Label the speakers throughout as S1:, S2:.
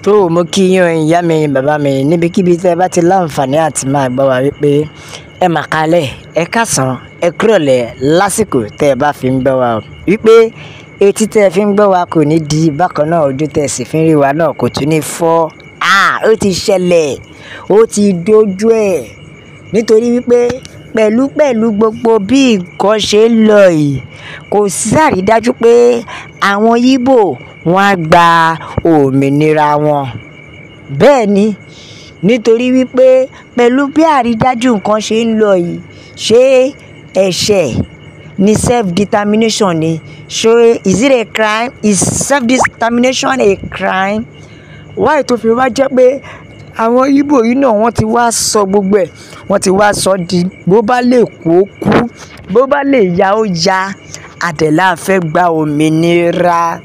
S1: Tó mo kí yín o, ìyá mi, bàbá mi, níbikíbi tí ẹ bá ti láǹfààní àti máa gbọ́ wa wípé ẹ mà kálẹ̀, ẹ káàsán, ẹ kúrọ̀lẹ́ lásìkò tẹ́ ẹ bá fi ń gbọ́ wa o. Wípé etí tẹ́ ẹ fi ń gbọ́ wa kò ní di bákan náà, ojú tẹ́ ẹ sì fi ń rí wa náà kò tún ní fọ́. À, ó ti ṣẹlẹ̀, ó ti dojú ẹ̀. Nítorí wípé pẹ̀lú pẹ̀lú gbogbo bí nǹkan ṣe ń lọ yìí, kò sí àrídájú pé àwọn Íbò wọ́n á gba òmìnira wọn. Bẹ́ẹ̀ ni, nítorí wípé pẹ̀lú bí àrídájú nǹkan ṣe ń lọ yìí, ṣé ẹ̀ṣẹ̀ ni self-determination ni? Ṣé is it a crime? Is self-determination a crime? Why tó fi wá jẹ́ pé àwọn Íbò yìí náà wọ́n ti wá sọ gbogbo ẹ̀, wọ́n ti wá sọ di bó bá lè kú ó kú, bó bá lè ya ó ya. Àdẹ̀lá fẹ́ gba òmìnira.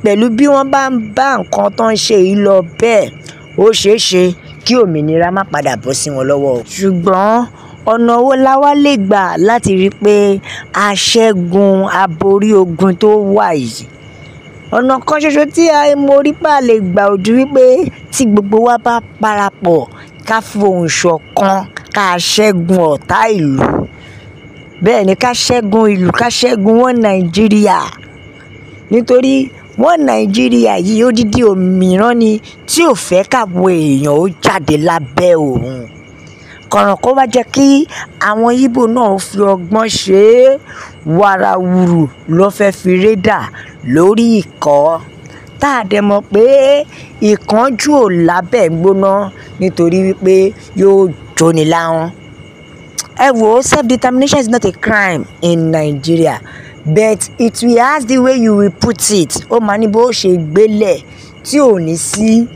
S1: Pẹ̀lú bí wọ́n bá ń bá nǹkan tó ń ṣe yìí lọ bẹ́ẹ̀, ó ṣeé ṣe kí òmìnira má padà bọ́ sí wọn lọ́wọ́. Ṣùgbọ́n ọ̀nà wo la wá lè gbà láti rí pé a ṣẹ́gun aborí ogun tó wà yìí? Ọ̀nà kan ṣoṣo tí a mo rí pé a lè gbà ojú wípé tí gbogbo wa bá parapọ̀ ká fohùn ṣọ̀kan ká ṣẹ́gun ọ̀tá ìlú. Bẹ́ẹ̀ ni, ká ṣẹ́gun ìlú, ká ṣẹ́gun wọn Nàìjíríà. Nítorí wọn Nàìjíríà yìí odidi òmíràn ni tí ò fẹ́ káwọn èèyàn ó jáde lábẹ́ òun. Kọ̀ràn kó wá jẹ́ kí àwọn Íbò náà fi ọgbọ́n ṣe é, wàràwùrù ló fẹ́ fi rédà lórí ìkọ́. Tá a dẹ̀ mọ̀ pé ìkánjú ò lábẹ́ gbóná nítorí wípé yóò jóni láhọ́n. Ẹ wo, self-determination is not a crime in Nigeria, but it will ask the way you will put it. Ó máa ní bó ṣe gbélẹ̀ tí ò ní sí.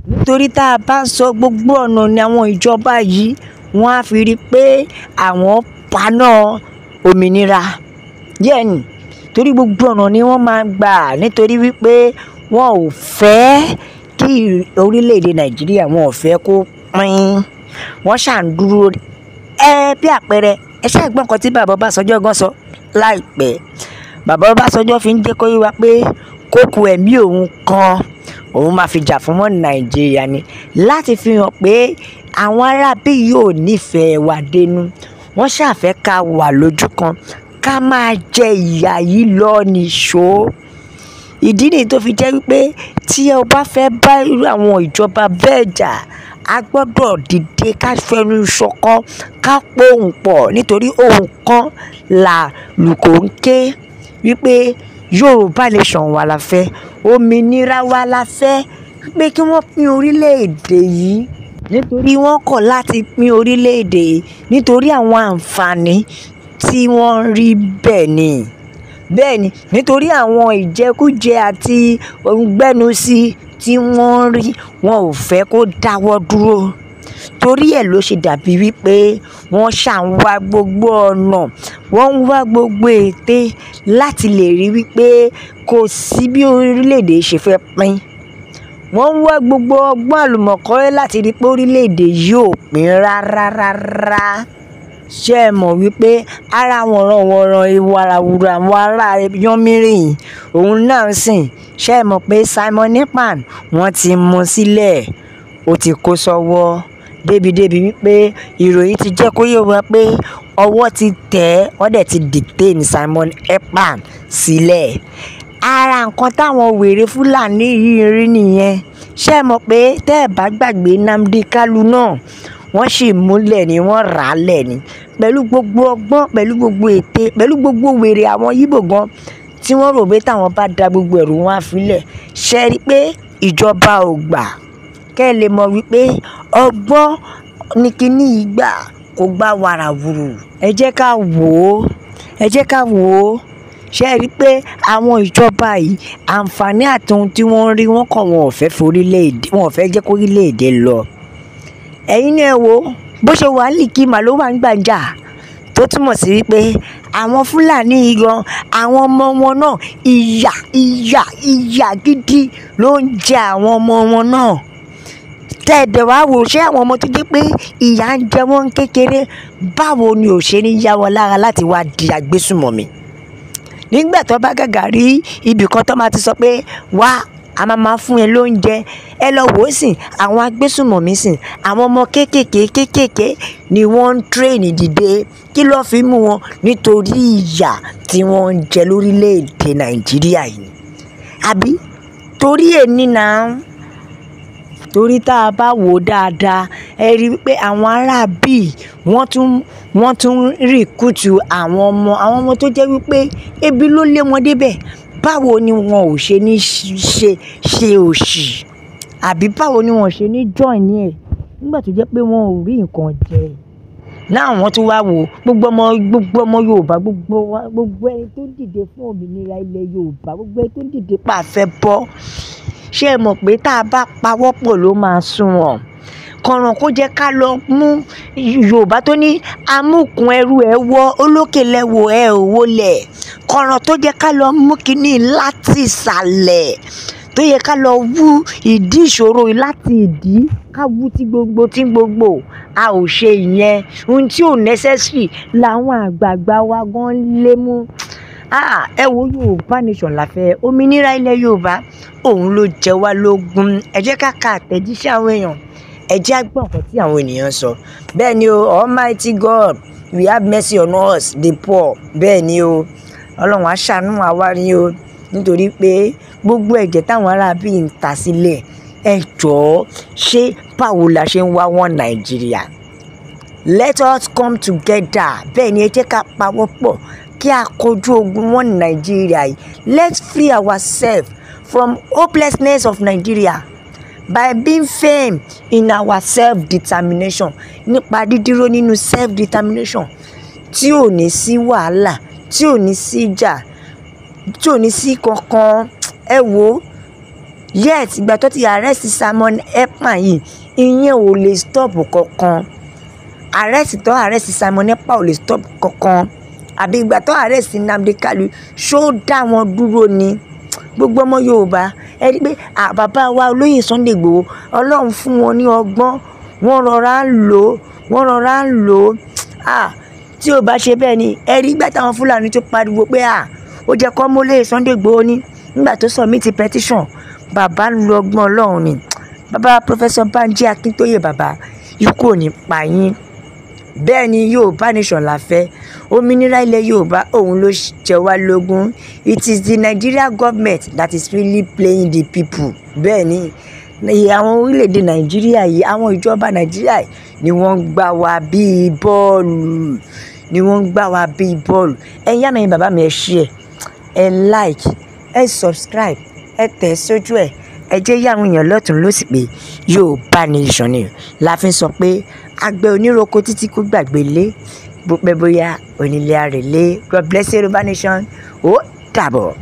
S1: Nítorí tá a bá ń sọ gbogbo ọ̀nà ni àwọn ìjọba yìí wọ́n á fi rí pé àwọn paná òmìnira. Yẹ́nì, torí gbogbo ọ̀nà ni wọ́n máa gbà nítorí wípé wọn ò fẹ́ kí orílẹ̀-èdè Nàìjíríà, wọn ò fẹ́ kó pín. Wọ́n ṣà ń dúró. Ẹ bí àpẹẹrẹ, ẹ ṣáà gbọ́ nǹkan tí bàbá Ọbásanjọ́ gan sọ láìpẹ́. Bàbá Ọbásanjọ́ fi ń jẹ́ kó yé wa pé kókó ẹ̀mí òun kan, òun máa fi jà fún wọn Nàìjíríà ni láti fi hàn pé àwọn aráabí yóò nífẹ̀ẹ́ wa dénú. Wọ́n ṣà fẹ́ ká wà lójú kan, ká máa jẹ ìyà yìí lọ nìṣó. Ìdí nìyí tó fi jẹ́ wípé tí ẹ bá fẹ́ bá irú àwọn ìjọba bẹ́ẹ̀ jà, a gbọdọ̀ dìde ká fẹnu ṣọ̀kan, ká pohùn pọ̀ nítorí ohùn kan làlùkò ń ké wípé Yorùbá nation wa la fẹ́, òmìnira wa la fẹ́, wípé kí wọ́n pín orílẹ̀-èdè yìí. Nítorí wọ́n kọ̀ láti pín orílẹ̀-èdè yìí nítorí àwọn àǹfààní tí wọ́n ń rí bẹ́ẹ̀ ni. Bẹ́ẹ̀ ni, nítorí àwọn ìjẹkújẹ àti òǹgbẹ́nusí tí wọ́n ń rí, wọn ò fẹ́ kó dáwọ́ dúró. Torí ẹ̀ ló ṣe dàbí wípé wọ́n ṣà ń wá gbogbo ọ̀nà, wọ́n ń wá gbogbo ète láti lè rí wípé kò sí bí orílẹ̀-èdè ṣe fẹ́ pín. Wọ́n ń wá gbogbo ọgbọ́n àlùmọ̀kọ́rọ́ láti rí pé orílẹ̀-èdè yìí ò pín rárárárá. Ṣé ẹ mọ̀ wípé ara wọ̀nranwọ̀nran ìwàràwùrù àwọn ará yánmírìn òun náà ń sìn? Ṣé ẹ mọ̀ pé Simon Ekpa wọ́n ti mú sílẹ̀, ó ti kó sọ́wọ́ débídébí wípé ìròyìn ti jẹ́ kó yé wa pé ọwọ́ ti tẹ̀ ẹ́, wọ́n dẹ̀ ti detain Simon Ekpa sílẹ̀. Ara nǹkan táwọn wèrè Fúlàní yìí rí nìyẹn. Ṣé ẹ mọ̀ pé tẹ́ ẹ bá gbàgbé Nnamdi Kanu náà, wọ́n sì múlẹ̀ ni, wọ́n rà á lẹ̀ ni. Pẹ̀lú gbogbo ọgbọ́n, pẹ̀lú gbogbo ète, pẹ̀lú gbogbo wèrè àwọn Íbò gan tí wọ́n rò pé táwọn bá da gbogbo ẹ̀rù wọn á filẹ̀. Ṣé ẹ rí pé ìjọba ò gbà? Kẹ́ ẹ lè mọ̀ wípé ọgbọ́n ní kíní yìí gbà kò gba wàràwùrù. Ẹ jẹ́ ká wò ó, ẹ jẹ́ ká wò ó. Ṣé ẹ rí pé àwọn ìjọba yìí àǹfààní àti ohun tí wọ́n ń rí wọ́n kọ̀, wọn ò fẹ́ forílẹ̀-èdè, wọn ò fẹ́ jẹ́ kó orílẹ̀-èdè lọ. Ẹ̀yin náà ẹ wò ó, bó ṣe wà ní Kìmà ló wà ń gbàǹjà tó túmọ̀ sí wípé àwọn Fúlàní yìí gan, àwọn ọmọ wọn náà ìyà, ìyà, ìyà gidi ló ń jẹ àwọn ọmọ wọn náà. Tẹ́ẹ̀dẹ̀ wá wò, ṣé àwọn ọmọ tó jẹ́ pé ìyà ń jẹ wọ́n kékeré, báwo ni ò ṣe ní yá wọn lára láti wá di agbésùnmọ̀mí? Nígbà tó bá gàgà rí ibì kan tó máa ti sọ pé wá, A máa máa fún ẹ lóúnjẹ. Ẹ lọ wò ó sìn, àwọn agbésùnmọ̀mí sìn, àwọn ọmọ kéékèèké kéékèèké ni wọ́n ń train dìde. Kí ló fi mú wọn? Nítorí ìyà tí wọ́n ń jẹ lórílẹ̀‐èdè Nàìjíríà yìí, àbí torí èní náà. Torí tá a bá wò ó dáadáa, ẹ rí i pé àwọn ará bíi wọ́n tún recruit àwọn ọmọ tó jẹ́ wípé ebi ló lé wọn débẹ̀. Báwo ni wọn ò ṣe ní ṣe òṣì, àbí báwo ni wọn ò ṣe ní join ẹ̀ nígbà tó jẹ́ pé wọn ò rí nǹkan jẹ náà? Wọ́n tún wá wò gbogbo ọmọ Yorùbá, gbogbo wa, gbogbo ẹni tó dìde fún òmìnira ilẹ̀ Yorùbá, gbogbo ẹni tó dìde pàfẹ́ bọ́. Ṣé ẹ mọ̀ pé tá a bá pawọ́pọ̀ ló máa sunwọ̀n kọ̀ràn? Kó jẹ́ ká lọ mú Yorùbá tó ní amúkùn ẹrú ẹ wọ́ olókè lẹ́wọ̀ ẹ ò wọlé kọ̀ràn, tó jẹ́ ká lọ mú kínní láti ìsàlẹ̀, tó yẹ ká lọ wú ìdí ìṣòro yìí láti ìdí, ká wú tí gbogbo a ò ṣe ìyẹn. Ohun tí ò necessary làwọn àgbààgbà wa gan lé mú. Ah, ẹ wo, Yorùbá nation la fẹ́. Òmìnira ilẹ̀ Yorùbá, òun ló jẹ wá lógún. Ẹ jẹ́ ká ka àtẹ̀jíṣẹ́ àwọn èèyàn. Ẹ jẹ́ á gbọ́ nǹkan tí àwọn ènìyàn sọ. Bẹ́ẹ̀ ni o, Almighty God will have mercy on us the poor. Bẹ́ẹ̀ ni o, Ọlọ́run á ṣàánú àwa ni o, nítorí pé gbogbo ẹ̀jẹ̀ táwọn ará bíi ń ta sílẹ̀. Ẹ jọ̀ọ́, ṣé báwo la ṣe ń wá wọn Nàìjíríà? Let us come together. Bẹ́ẹ̀ ni, ẹ jẹ́ ká pawọ́pọ̀ kí a kojú ogun wọn Nàìjíríà yìí. Let's free ourselves from hopelessness of Nigeria by being firm in our self-determination, nípa dídúró nínú self-determination tí ò ní sí wàhálà, tí ò ní sí ìjà, tí ò ní sí kankan. Ẹ wo, yet ìgbà tó ti arrest Simon Ekpa yìí, ìyẹn ò lè stop kankan. Arrest tó arrest Simon Ekpa ò lè stop kankan. Àbí ìgbà tó arrest Nnamdi Kanu, ṣó dá wọn dúró ni? Gbogbo ọmọ Yorùbá, ẹ rí i pé bàbá wa olóyè Sunday Igboho, Ọlọ́run fún wọn ní ọgbọ́n, wọ́n rọra ń lò ó, wọ́n rọra ń lò ó. Tí ò bá ṣe bẹ́ẹ̀ ni, ẹ rí ìgbà táwọn Fúlàní tó pariwo pé ó jẹ́ kó mólè Sunday Igboho ní nígbà tó submit petition. Bàbá ń lo ọgbọ́n Ọlọ́run ni. Bàbá Professor Banji Akintoye, bàbá, ikú ò ní pa yín. Bẹ́ẹ̀ ni, Yorùbá nation la fẹ́. Òmìnira ilẹ̀ Yorùbá, òun ló jẹ wá lógún. It is the Nigeria government that is really playing the people. Bẹ́ẹ̀ ni, àwọn orílẹ̀-èdè Nàìjíríà yìí, àwọn ìjọba Nàìjíríà yìí ni wọ́n ń gbá wa bíi bọ́ọ̀lù, ni wọ́n ń gbá wa bíi bọ́ọ̀lù. Ẹ̀yin yá mi, bàbá mi, ẹ share, ẹ like, ẹ subscribe, ẹ tẹ̀ sójú ẹ̀. Ẹ jẹ́ yá àwọn èèyàn lọ́tùn lósì pé Yorùbá nation ni la fi ń sọ pé àgbẹ̀ oníroko títí kó gbàgbé lé, bó pẹ́ bóyá onílé àrèlé. God bless Yorùbá nation. Ó dàbọ̀.